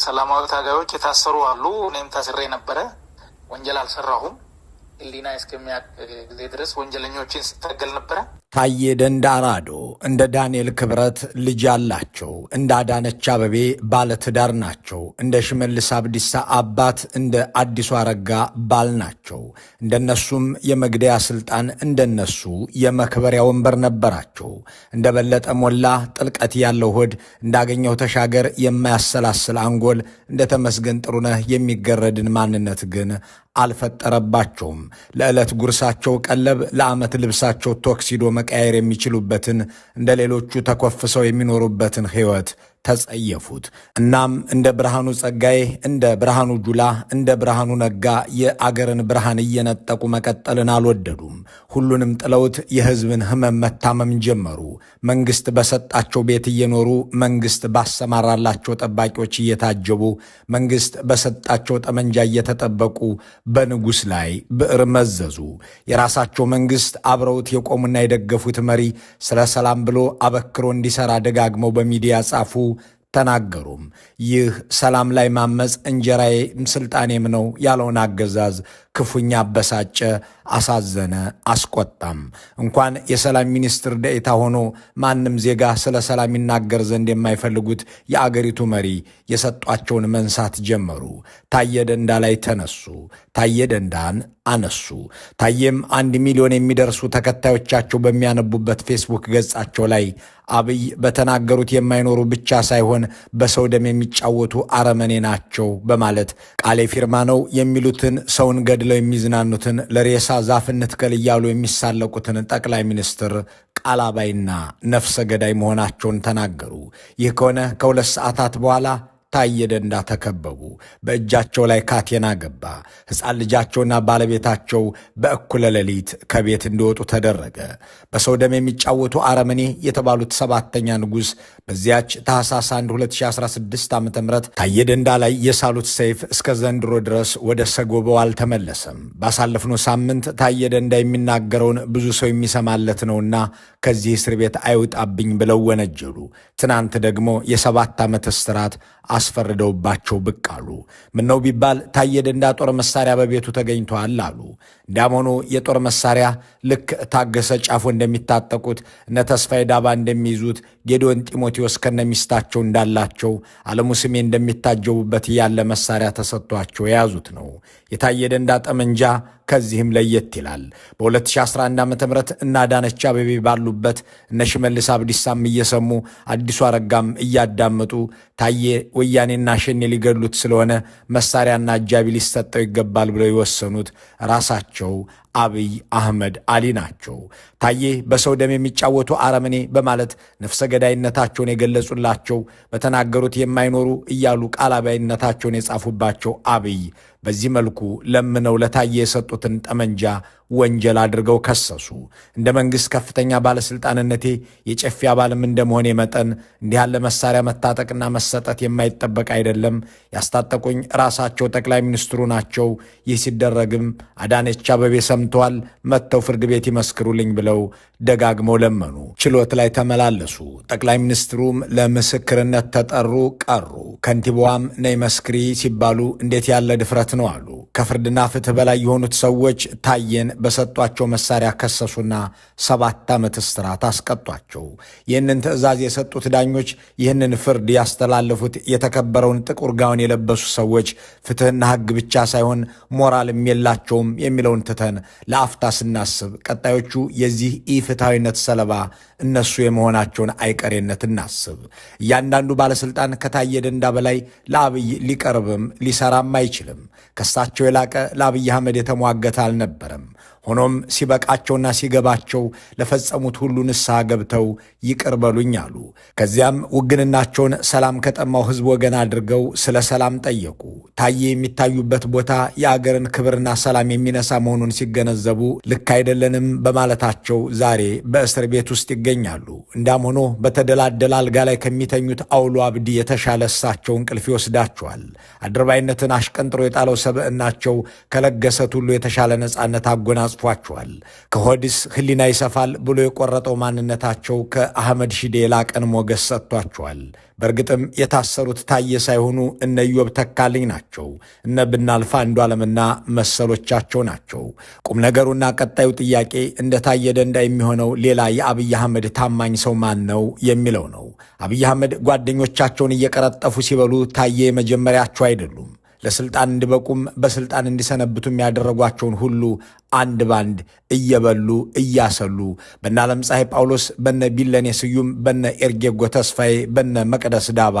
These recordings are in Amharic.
ሰላማዊ ታጋዮች የታሰሩ አሉ። እኔም ታስሬ ነበረ። ወንጀል አልሰራሁም። ሕሊና እስከሚያውቅ ጊዜ ድረስ ወንጀለኞችን ስታገል ነበረ። ታዬ ደንዳ አራዶ እንደ ዳንኤል ክብረት ልጅ አላቸው። እንደ አዳነች አበቤ ባለትዳር ናቸው። እንደ ሽመልስ አብዲሳ አባት፣ እንደ አዲሱ አረጋ ባል ናቸው። እንደነሱም የመግደያ ስልጣን፣ እንደነሱ የመክበሪያ ወንበር ነበራቸው። እንደ በለጠ ሞላ ጥልቀት ያለው ሆድ፣ እንዳገኘው ተሻገር የማያሰላስል አንጎል፣ እንደ ተመስገን ጥሩነህ የሚገረድን ማንነት ግን አልፈጠረባቸውም። ለዕለት ጉርሳቸው ቀለብ፣ ለዓመት ልብሳቸው tuxedo መቀያየር የሚችሉበትን፣ እንደ ሌሎቹ ተኮፍሰው የሚኖሩበትን ሕይወት ተጸየፉት። እናም እንደ ብርሃኑ ጸጋዬ፣ እንደ ብርሃኑ ጁላ፣ እንደ ብርሃኑ ነጋ የአገርን ብርሃን እየነጠቁ መቀጠልን አልወደዱም። ሁሉንም ጥለውት የሕዝብን ሕመም መታመም ጀመሩ። መንግስት በሰጣቸው ቤት እየኖሩ፣ መንግስት ባሰማራላቸው ጠባቂዎች እየታጀቡ፣ መንግስት በሰጣቸው ጠመንጃ እየተጠበቁ በንጉሥ ላይ ብዕር መዘዙ። የራሳቸው መንግስት፣ አብረውት የቆሙና የደገፉት መሪ ስለ ሰላም ብሎ አበክሮ እንዲሰራ ደጋግመው በሚዲያ ጻፉ፣ ተናገሩም። ይህ ሰላም ላይ ማመፅ እንጀራዬም ስልጣኔም ነው ያለውን አገዛዝ ክፉኛ አበሳጨ፣ አሳዘነ፣ አስቆጣም። እንኳን የሰላም ሚኒስትር ደኤታ ሆኖ ማንም ዜጋ ስለ ሰላም ይናገር ዘንድ የማይፈልጉት የአገሪቱ መሪ የሰጧቸውን መንሳት ጀመሩ። ታየ ደንዳ ላይ ተነሱ። ታየ ደንዳን አነሱ። ታዬም 1 ሚሊዮን የሚደርሱ ተከታዮቻቸው በሚያነቡበት ፌስቡክ ገጻቸው ላይ አብይ በተናገሩት የማይኖሩ ብቻ ሳይሆን በሰው ደም የሚጫወቱ አረመኔ ናቸው በማለት ቃሌ ፊርማ ነው የሚሉትን፣ ሰውን ገድለው የሚዝናኑትን፣ ለሬሳ ዛፍ እንትከል እያሉ የሚሳለቁትን ጠቅላይ ሚኒስትር ቃል አባይና ነፍሰ ገዳይ መሆናቸውን ተናገሩ። ይህ ከሆነ ከ2 ሰዓታት በኋላ ታየ ደንዳ ተከበቡ። በእጃቸው ላይ ካቴና ገባ። ሕፃን ልጃቸውና ባለቤታቸው በእኩለ ሌሊት ከቤት እንዲወጡ ተደረገ። በሰው ደም የሚጫወቱ አረመኔ የተባሉት ሰባተኛ ንጉሥ በዚያች ታህሳስ 1 2016 ዓ ም ታየ ደንዳ ላይ የሳሉት ሰይፍ እስከ ዘንድሮ ድረስ ወደ ሰጎበው አልተመለሰም። ባሳለፍነው ሳምንት ታየ ደንዳ የሚናገረውን ብዙ ሰው የሚሰማለት ነውና ከዚህ እስር ቤት አይውጣብኝ ብለው ወነጀሉ። ትናንት ደግሞ የ7 ዓመት እስራት አስፈርደውባቸው ብቅ አሉ። ምነው ቢባል ታየ ደንዳ ጦር መሳሪያ በቤቱ ተገኝቷል አሉ። እንዲያም ሆኖ የጦር መሳሪያ ልክ ታገሰ ጫፎ እንደሚታጠቁት፣ እነ ተስፋዬ ዳባ እንደሚይዙት፣ ጌዲዮን ጢሞቴዎስ ከነሚስታቸው እንዳላቸው፣ አለሙ ስሜ እንደሚታጀቡበት ያለ መሳሪያ ተሰጥቷቸው የያዙት ነው። የታየ ደንዳ ጠመንጃ ከዚህም ለየት ይላል። በ2011 ዓ ም እነ አዳነች አቤቤ ባሉበት፣ እነ ሽመልስ አብዲሳም እየሰሙ፣ አዲሱ አረጋም እያዳመጡ ታዬ ወያኔና ሸኔ ሊገድሉት ስለሆነ መሳሪያና አጃቢ ሊሰጠው ይገባል ብለው የወሰኑት ራሳቸው አብይ አህመድ አሊ ናቸው። ታዬ በሰው ደም የሚጫወቱ አረመኔ በማለት ነፍሰ ገዳይነታቸውን የገለጹላቸው፣ በተናገሩት የማይኖሩ እያሉ ቃል አባይነታቸውን የጻፉባቸው አብይ በዚህ መልኩ ለምነው ለታዬ የሰጡትን ጠመንጃ ወንጀል አድርገው ከሰሱ። እንደ መንግሥት ከፍተኛ ባለሥልጣንነቴ የጨፌ አባልም እንደመሆኔ መጠን እንዲህ ያለ መሳሪያ መታጠቅና መሰጠት የማይጠበቅ አይደለም። ያስታጠቁኝ ራሳቸው ጠቅላይ ሚኒስትሩ ናቸው። ይህ ሲደረግም አዳነች አቤቤ ሰምተዋል። መጥተው ፍርድ ቤት ይመስክሩልኝ ብለው ደጋግመው ለመኑ። ችሎት ላይ ተመላለሱ። ጠቅላይ ሚኒስትሩም ለምስክርነት ተጠሩ፣ ቀሩ። ከንቲባዋም ነይ መስክሪ ሲባሉ እንዴት ያለ ድፍረት ነው አሉ። ከፍርድና ፍትህ በላይ የሆኑት ሰዎች ታየን በሰጧቸው መሳሪያ ከሰሱና 7 ዓመት እስራት አስቀጧቸው። ይህንን ትዕዛዝ የሰጡት ዳኞች፣ ይህንን ፍርድ ያስተላለፉት የተከበረውን ጥቁር ጋውን የለበሱ ሰዎች ፍትህና ሕግ ብቻ ሳይሆን ሞራልም የላቸውም የሚለውን ትተን ለአፍታ ስናስብ ቀጣዮቹ የዚህ ኢፍትሐዊነት ሰለባ እነሱ የመሆናቸውን አይቀሬነት እናስብ። እያንዳንዱ ባለስልጣን ከታየ ደንዳ በላይ ለአብይ ሊቀርብም ሊሰራም አይችልም። ከሳቸው የላቀ ለአብይ አህመድ የተሟገተ አልነበረም። ሆኖም ሲበቃቸውና ሲገባቸው ለፈጸሙት ሁሉ ንስሐ ገብተው ይቅር በሉኝ አሉ። ከዚያም ውግንናቸውን ሰላም ከጠማው ሕዝብ ወገን አድርገው ስለ ሰላም ጠየቁ። ታዬ የሚታዩበት ቦታ የአገርን ክብርና ሰላም የሚነሳ መሆኑን ሲገነዘቡ ልክ አይደለንም በማለታቸው ዛሬ በእስር ቤት ውስጥ ይገኛሉ። እንዲያም ሆኖ በተደላደለ አልጋ ላይ ከሚተኙት አውሎ አብዲ የተሻለ እሳቸው እንቅልፍ ይወስዳቸዋል። አድርባይነትን አሽቀንጥሮ የጣለው ሰብዕናቸው ከለገሰት ሁሉ የተሻለ ነጻነት አጎናጽፏቸዋል። አጎናጽፏቸዋል። ከሆድስ ሕሊና ይሰፋል ብሎ የቆረጠው ማንነታቸው ከአህመድ ሺዴ የላቀን ሞገስ ሰጥቷቸዋል። በእርግጥም የታሰሩት ታየ ሳይሆኑ እነ ኢዮብ ተካልኝ ናቸው። እነ ብናልፍ አንዱዓለምና መሰሎቻቸው ናቸው። ቁም ነገሩና ቀጣዩ ጥያቄ እንደ ታየ ደንዳ የሚሆነው ሌላ የአብይ አህመድ ታማኝ ሰው ማን ነው የሚለው ነው። አብይ አህመድ ጓደኞቻቸውን እየቀረጠፉ ሲበሉ ታየ የመጀመሪያቸው አይደሉም። ለስልጣን እንዲበቁም በስልጣን እንዲሰነብቱም ያደረጓቸውን ሁሉ አንድ ባንድ እየበሉ እያሰሉ በነ ዓለምፀሐይ ጳውሎስ፣ በነ ቢለኔ ስዩም፣ በነ ኤርጌጎ ተስፋዬ፣ በነ መቅደስ ዳባ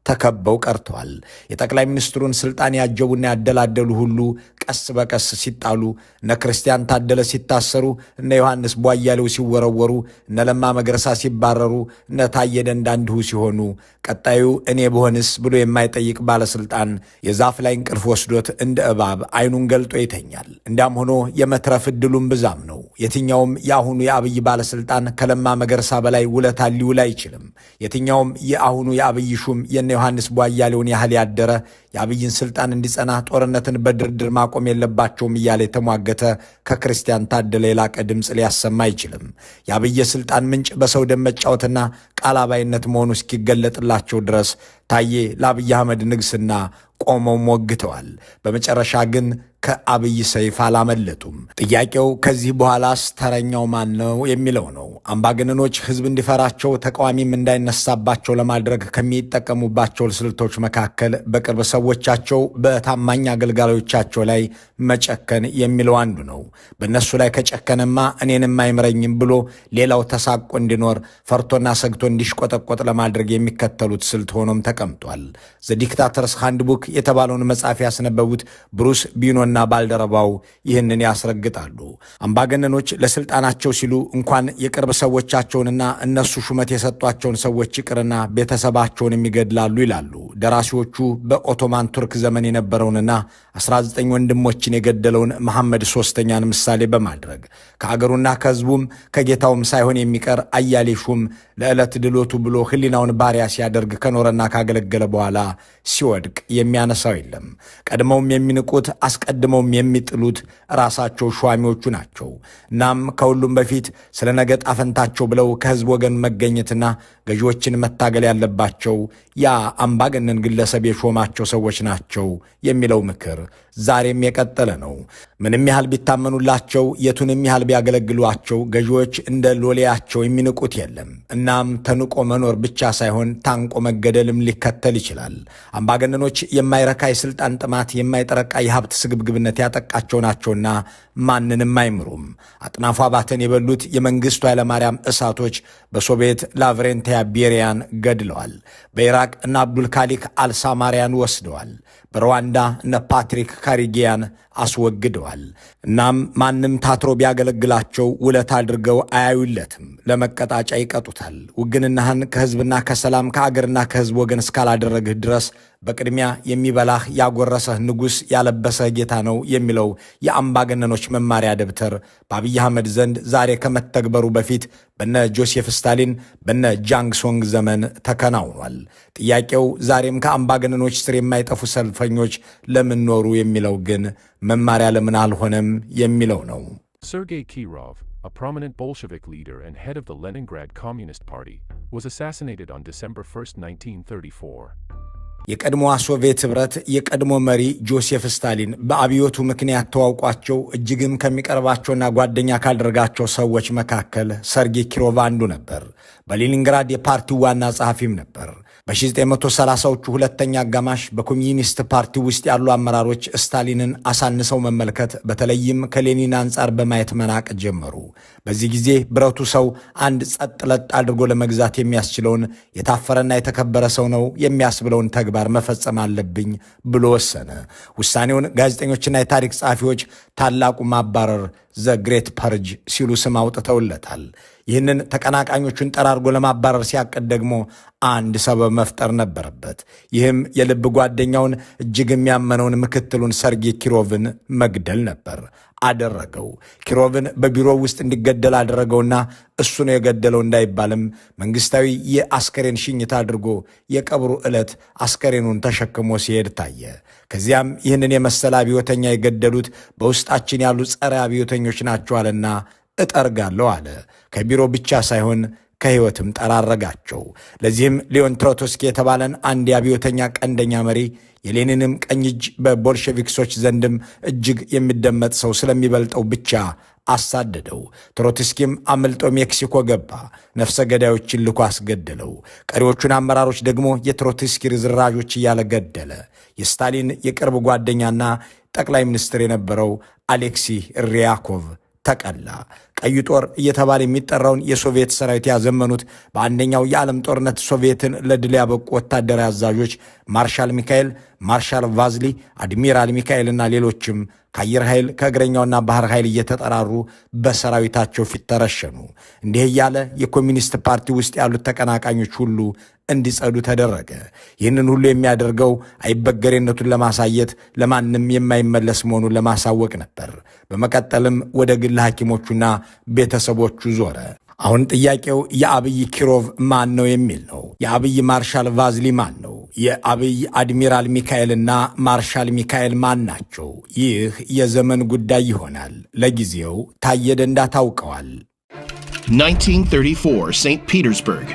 ተከበው ቀርተዋል። የጠቅላይ ሚኒስትሩን ስልጣን ያጀቡና ያደላደሉ ሁሉ ቀስ በቀስ ሲጣሉ፣ እነ ክርስቲያን ታደለ ሲታሰሩ፣ እነ ዮሐንስ ቧያሌው ሲወረወሩ፣ እነ ለማ መገርሳ ሲባረሩ፣ እነ ታየ ደንዳ እንዲሁ ሲሆኑ ቀጣዩ እኔ ብሆንስ ብሎ የማይጠይቅ ባለስልጣን የዛፍ ላይ እንቅልፍ ወስዶት እንደ እባብ አይኑን ገልጦ ይተኛል። እንዲያም ሆኖ የመትረፍ ዕድሉም ብዛም ነው። የትኛውም የአሁኑ የአብይ ባለስልጣን ከለማ መገርሳ በላይ ውለታ ሊውል አይችልም። የትኛውም የአሁኑ የአብይ ሹም የነ ዮሐንስ ቧያሌውን ያህል ያደረ፣ የአብይን ስልጣን እንዲጸና ጦርነትን በድርድር ማቆም የለባቸውም እያለ የተሟገተ ከክርስቲያን ታደለ የላቀ ድምፅ ሊያሰማ አይችልም። የአብይ የስልጣን ምንጭ በሰው ደም መጫወትና ቃል አባይነት መሆኑ እስኪገለጥላቸው ድረስ ታዬ ለአብይ አህመድ ንግስና ቆመው ሞግተዋል። በመጨረሻ ግን ከአብይ ሰይፍ አላመለጡም። ጥያቄው ከዚህ በኋላስ ተረኛው ማን ነው የሚለው ነው። አምባገነኖች ህዝብ እንዲፈራቸው ተቃዋሚም እንዳይነሳባቸው ለማድረግ ከሚጠቀሙባቸው ስልቶች መካከል በቅርብ ሰዎቻቸው በታማኝ አገልጋዮቻቸው ላይ መጨከን የሚለው አንዱ ነው። በእነሱ ላይ ከጨከነማ እኔንም አይምረኝም ብሎ ሌላው ተሳቆ እንዲኖር፣ ፈርቶና ሰግቶ እንዲሽቆጠቆጥ ለማድረግ የሚከተሉት ስልት ሆኖም ተቀምጧል። The Dictator's Handbook የተባለውን መጽሐፍ ያስነበቡት ብሩስ ቢኖና ባልደረባው ይህንን ያስረግጣሉ። አምባገነኖች ለስልጣናቸው ሲሉ እንኳን የቅርብ ሰዎቻቸውንና እነሱ ሹመት የሰጧቸውን ሰዎች ይቅርና ቤተሰባቸውን ይገድላሉ ይላሉ ደራሲዎቹ። በኦቶማን ቱርክ ዘመን የነበረውንና 19 ወንድሞችን የገደለውን መሐመድ ሶስተኛን ምሳሌ በማድረግ፣ ከአገሩና ከህዝቡም ከጌታውም ሳይሆን የሚቀር አያሌ ሹም ለዕለት ድሎቱ ብሎ ህሊናውን ባሪያ ሲያደርግ ከኖረና ካገለገለ በኋላ ሲወድቅ የሚያነሳው የለም። ቀድመውም የሚንቁት አስቀድመውም የሚጥሉት ራሳቸው ሿሚዎቹ ናቸው። እናም ከሁሉም በፊት ስለ ነገ ጣፈንታቸው ብለው ከህዝብ ወገን መገኘትና ገዢዎችን መታገል ያለባቸው ያ አምባገነን ግለሰብ የሾማቸው ሰዎች ናቸው የሚለው ምክር ዛሬም የቀጠለ ነው። ምንም ያህል ቢታመኑላቸው፣ የቱንም ያህል ቢያገለግሏቸው ገዢዎች እንደ ሎሌያቸው የሚንቁት የለም። እናም ተንቆ መኖር ብቻ ሳይሆን ታንቆ መገደልም ሊከተል ይችላል። አምባገነኖች የማይረካ የስልጣን ጥማት፣ የማይጠረቃ የሀብት ስግብግብነት ያጠቃቸው ናቸውና ማንንም አይምሩም። አጥናፉ አባተን የበሉት የመንግስቱ ኃይለማርያም እሳቶች በሶቪየት ላቭሬንቲያ ቤሪያን ገድለዋል። በኢራቅ እነ አብዱልካሊክ አልሳማሪያን ወስደዋል። በሩዋንዳ እነ ፓትሪክ ካሪጊያን አስወግደዋል። እናም ማንም ታትሮ ቢያገለግላቸው ውለታ አድርገው አያዩለትም፣ ለመቀጣጫ ይቀጡታል። ውግንናህን ከህዝብና ከሰላም፣ ከአገርና ከህዝብ ወገን እስካላደረግህ ድረስ በቅድሚያ የሚበላህ ያጎረሰህ ንጉሥ፣ ያለበሰህ ጌታ ነው የሚለው የአምባገነኖች መማሪያ ደብተር በአብይ አህመድ ዘንድ ዛሬ ከመተግበሩ በፊት በነ ጆሴፍ ስታሊን፣ በነ ጃንግሶንግ ዘመን ተከናውኗል። ጥያቄው ዛሬም ከአምባገነኖች ስር የማይጠፉ ሰልፈኞች ለምን ኖሩ የሚለው ግን መማሪያ ለምን አልሆነም የሚለው ነው። Sergei Kirov, a prominent Bolshevik leader and head of the Leningrad Communist Party, was assassinated on December 1, 1934. የቀድሞዋ ሶቪየት ኅብረት የቀድሞ መሪ ጆሴፍ ስታሊን በአብዮቱ ምክንያት ተዋውቋቸው እጅግም ከሚቀርባቸውና ጓደኛ ካደረጋቸው ሰዎች መካከል ሰርጌይ ኪሮቭ አንዱ ነበር። በሌኒንግራድ የፓርቲው ዋና ጸሐፊም ነበር። በ1930ዎቹ ሁለተኛ አጋማሽ በኮሚኒስት ፓርቲ ውስጥ ያሉ አመራሮች ስታሊንን አሳንሰው መመልከት፣ በተለይም ከሌኒን አንጻር በማየት መናቅ ጀመሩ። በዚህ ጊዜ ብረቱ ሰው አንድ ጸጥ ለጥ አድርጎ ለመግዛት የሚያስችለውን፣ የታፈረና የተከበረ ሰው ነው የሚያስብለውን ተግባር መፈጸም አለብኝ ብሎ ወሰነ። ውሳኔውን ጋዜጠኞችና የታሪክ ጸሐፊዎች ታላቁ ማባረር፣ The Great Purge ሲሉ ስም አውጥተውለታል። ይህንን ተቀናቃኞቹን ጠራርጎ ለማባረር ሲያቅድ ደግሞ አንድ ሰበብ መፍጠር ነበረበት። ይህም የልብ ጓደኛውን እጅግ የሚያመነውን ምክትሉን ሰርጌይ ኪሮቭን መግደል ነበር። አደረገው። ኪሮቭን በቢሮው ውስጥ እንዲገደል አደረገውና እሱ ነው የገደለው እንዳይባልም መንግስታዊ የአስከሬን ሽኝት አድርጎ የቀብሩ ዕለት አስከሬኑን ተሸክሞ ሲሄድ ታየ። ከዚያም ይህንን የመሰለ አብዮተኛ የገደሉት በውስጣችን ያሉ ጸረ አብዮተኞች ናቸዋልና እጠርጋለሁ አለ። ከቢሮ ብቻ ሳይሆን ከህይወትም ጠራረጋቸው። ለዚህም ሊዮን ትሮትስኪ የተባለን አንድ የአብዮተኛ ቀንደኛ መሪ፣ የሌኒንም ቀኝ እጅ፣ በቦልሸቪክሶች ዘንድም እጅግ የሚደመጥ ሰው ስለሚበልጠው ብቻ አሳደደው። ትሮትስኪም አምልጦ ሜክሲኮ ገባ። ነፍሰ ገዳዮችን ልኮ አስገደለው። ቀሪዎቹን አመራሮች ደግሞ የትሮትስኪ ርዝራዦች እያለ ገደለ። የስታሊን የቅርብ ጓደኛና ጠቅላይ ሚኒስትር የነበረው አሌክሲ ሪያኮቭ ተቀላ። ቀዩ ጦር እየተባለ የሚጠራውን የሶቪየት ሰራዊት ያዘመኑት፣ በአንደኛው የዓለም ጦርነት ሶቪየትን ለድል ያበቁ ወታደራዊ አዛዦች ማርሻል ሚካኤል፣ ማርሻል ቫዝሊ፣ አድሚራል ሚካኤልና ሌሎችም ከአየር ኃይል፣ ከእግረኛውና ባህር ኃይል እየተጠራሩ በሰራዊታቸው ፊት ተረሸኑ። እንዲህ እያለ የኮሚኒስት ፓርቲ ውስጥ ያሉት ተቀናቃኞች ሁሉ እንዲጸዱ ተደረገ። ይህንን ሁሉ የሚያደርገው አይበገሬነቱን ለማሳየት፣ ለማንም የማይመለስ መሆኑን ለማሳወቅ ነበር። በመቀጠልም ወደ ግል ሐኪሞቹና ቤተሰቦቹ ዞረ። አሁን ጥያቄው የአብይ ኪሮቭ ማን ነው የሚል ነው። የአብይ ማርሻል ቫዝሊ ማን ነው? የአብይ አድሚራል ሚካኤልና ማርሻል ሚካኤል ማን ናቸው? ይህ የዘመን ጉዳይ ይሆናል። ለጊዜው ታየ ደንዳ ታውቀዋል። 1934, St. Petersburg.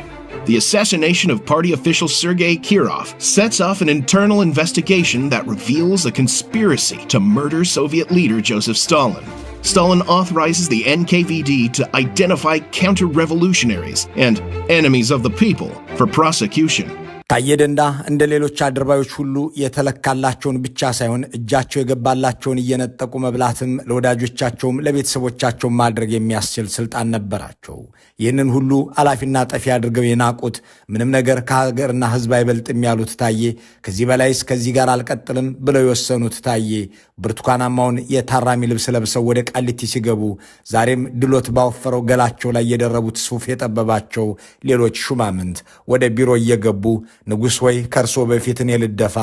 The assassination of party official Sergei Kirov sets off an internal investigation that reveals a conspiracy to murder Soviet leader Joseph Stalin. Stalin authorizes the NKVD to identify counter revolutionaries and enemies of the people for prosecution. ታየ ደንዳ እንደ ሌሎች አድርባዮች ሁሉ የተለካላቸውን ብቻ ሳይሆን እጃቸው የገባላቸውን እየነጠቁ መብላትም ለወዳጆቻቸውም ለቤተሰቦቻቸውም ማድረግ የሚያስችል ስልጣን ነበራቸው። ይህንን ሁሉ አላፊና ጠፊ አድርገው የናቁት፣ ምንም ነገር ከሀገርና ሕዝብ አይበልጥም ያሉት ታዬ፣ ከዚህ በላይስ ከዚህ ጋር አልቀጥልም ብለው የወሰኑት ታዬ ብርቱካናማውን የታራሚ ልብስ ለብሰው ወደ ቃሊቲ ሲገቡ ዛሬም ድሎት ባወፈረው ገላቸው ላይ የደረቡት ሱፍ የጠበባቸው ሌሎች ሹማምንት ወደ ቢሮ እየገቡ "ንጉሥ ወይ፣ ከእርሶ በፊት እኔ ልደፋ"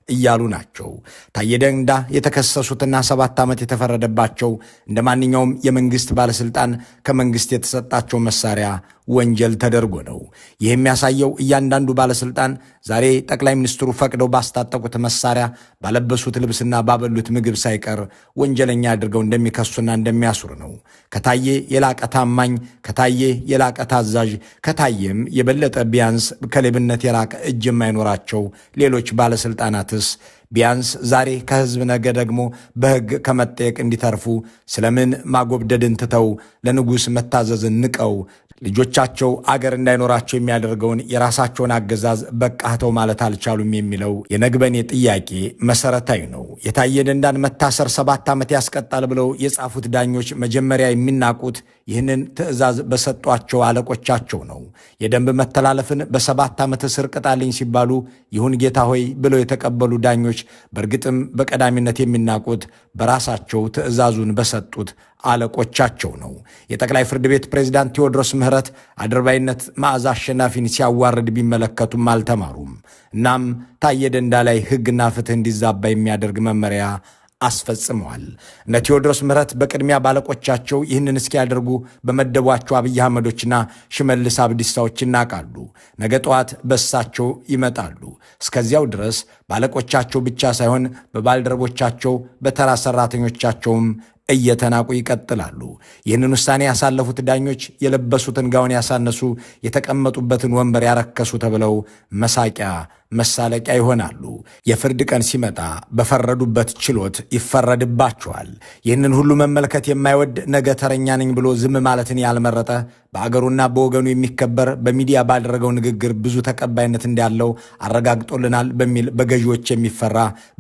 እያሉ ናቸው። ታየ ደንዳ የተከሰሱትና 7 ዓመት የተፈረደባቸው እንደ ማንኛውም የመንግስት ባለስልጣን ከመንግስት የተሰጣቸው መሳሪያ ወንጀል ተደርጎ ነው። ይህ የሚያሳየው እያንዳንዱ ባለስልጣን ዛሬ ጠቅላይ ሚኒስትሩ ፈቅደው ባስታጠቁት መሳሪያ፣ ባለበሱት ልብስና ባበሉት ምግብ ሳይቀር ወንጀለኛ አድርገው እንደሚከሱና እንደሚያስሩ ነው። ከታዬ የላቀ ታማኝ፣ ከታዬ የላቀ ታዛዥ፣ ከታዬም የበለጠ ቢያንስ ከሌብነት የራቀ እጅ የማይኖራቸው ሌሎች ባለስልጣናትስ ቢያንስ ዛሬ ከህዝብ ነገ ደግሞ በህግ ከመጠየቅ እንዲተርፉ ስለምን ማጎብደድን ትተው፣ ለንጉሥ መታዘዝን ንቀው፣ ልጆቻቸው አገር እንዳይኖራቸው የሚያደርገውን የራሳቸውን አገዛዝ በቃህተው ማለት አልቻሉም የሚለው የነግበኔ ጥያቄ መሰረታዊ ነው። የታየ ደንዳን መታሰር 7 ዓመት ያስቀጣል ብለው የጻፉት ዳኞች መጀመሪያ የሚናቁት ይህንን ትዕዛዝ በሰጧቸው አለቆቻቸው ነው። የደንብ መተላለፍን በ7 ዓመት እስር ቅጣልኝ ሲባሉ "ይሁን ጌታ ሆይ" ብለው የተቀበሉ ዳኞች በእርግጥም በቀዳሚነት የሚናቁት በራሳቸው ትዕዛዙን በሰጡት አለቆቻቸው ነው። የጠቅላይ ፍርድ ቤት ፕሬዝዳንት ቴዎድሮስ ምህረት አድርባይነት መዓዛ አሸናፊን ሲያዋርድ ቢመለከቱም አልተማሩም። እናም ታየ ደንዳ ላይ ሕግና ፍትህ እንዲዛባ የሚያደርግ መመሪያ አስፈጽመዋል። እነ ቴዎድሮስ ምህረት በቅድሚያ ባለቆቻቸው ይህንን እስኪያደርጉ በመደቧቸው አብይ አህመዶችና ሽመልስ አብዲሳዎች ይናቃሉ። ነገ ጠዋት በሳቸው ይመጣሉ። እስከዚያው ድረስ ባለቆቻቸው ብቻ ሳይሆን በባልደረቦቻቸው፣ በተራ ሰራተኞቻቸውም እየተናቁ ይቀጥላሉ። ይህንን ውሳኔ ያሳለፉት ዳኞች የለበሱትን ጋውን ያሳነሱ፣ የተቀመጡበትን ወንበር ያረከሱ ተብለው መሳቂያ መሳለቂያ ይሆናሉ። የፍርድ ቀን ሲመጣ በፈረዱበት ችሎት ይፈረድባቸዋል። ይህንን ሁሉ መመልከት የማይወድ፣ ነገ ተረኛ ነኝ ብሎ ዝም ማለትን ያልመረጠ፣ በአገሩና በወገኑ የሚከበር፣ በሚዲያ ባደረገው ንግግር ብዙ ተቀባይነት እንዳለው አረጋግጦልናል በሚል በገዢዎች የሚፈራ፣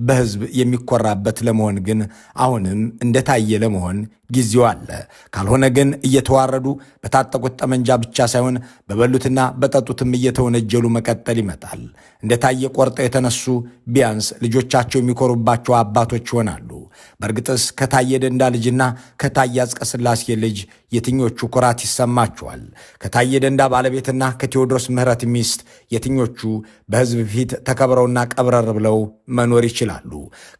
በሕዝብ የሚኮራበት ለመሆን ግን አሁንም እንደታየ ለመሆን ጊዜው አለ። ካልሆነ ግን እየተዋረዱ በታጠቁት ጠመንጃ ብቻ ሳይሆን በበሉትና በጠጡትም እየተወነጀሉ መቀጠል ይመጣል። እንደ እንደ ታየ ቆርጠው የተነሱ ቢያንስ ልጆቻቸው የሚኮሩባቸው አባቶች ይሆናሉ። በእርግጥስ ከታየ ደንዳ ልጅና ከታየ አጽቀሥላሴ ልጅ የትኞቹ ኩራት ይሰማቸዋል? ከታየ ደንዳ ባለቤትና ከቴዎድሮስ ምህረት ሚስት የትኞቹ በሕዝብ ፊት ተከብረውና ቀብረር ብለው መኖር ይችላሉ?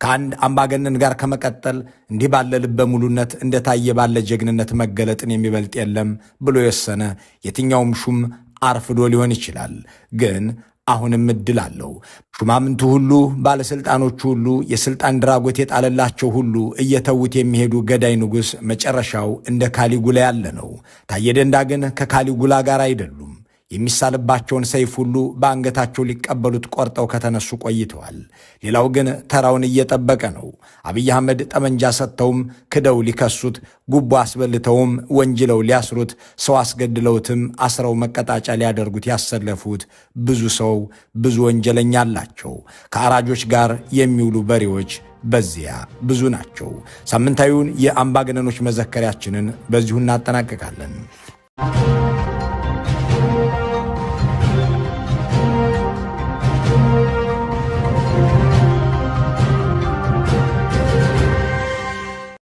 ከአንድ አምባገነን ጋር ከመቀጠል እንዲህ ባለ ልበ ሙሉነት፣ እንደ ታየ ባለ ጀግንነት መገለጥን የሚበልጥ የለም ብሎ የወሰነ የትኛውም ሹም አርፍዶ ሊሆን ይችላል፣ ግን አሁንም እድል አለው። ሹማምንቱ ሁሉ፣ ባለሥልጣኖቹ ሁሉ፣ የሥልጣን ድራጎት የጣለላቸው ሁሉ እየተዉት የሚሄዱ ገዳይ ንጉሥ መጨረሻው እንደ ካሊጉላ ያለ ነው። ታየ ደንዳ ግን ከካሊጉላ ጋር አይደሉም። የሚሳልባቸውን ሰይፍ ሁሉ በአንገታቸው ሊቀበሉት ቆርጠው ከተነሱ ቆይተዋል። ሌላው ግን ተራውን እየጠበቀ ነው። አብይ አህመድ ጠመንጃ ሰጥተውም ክደው ሊከሱት፣ ጉቦ አስበልተውም ወንጅለው ሊያስሩት፣ ሰው አስገድለውትም አስረው መቀጣጫ ሊያደርጉት ያሰለፉት ብዙ ሰው፣ ብዙ ወንጀለኛ አላቸው። ከአራጆች ጋር የሚውሉ በሬዎች በዚያ ብዙ ናቸው። ሳምንታዊውን የአምባገነኖች መዘከሪያችንን በዚሁ እናጠናቅቃለን።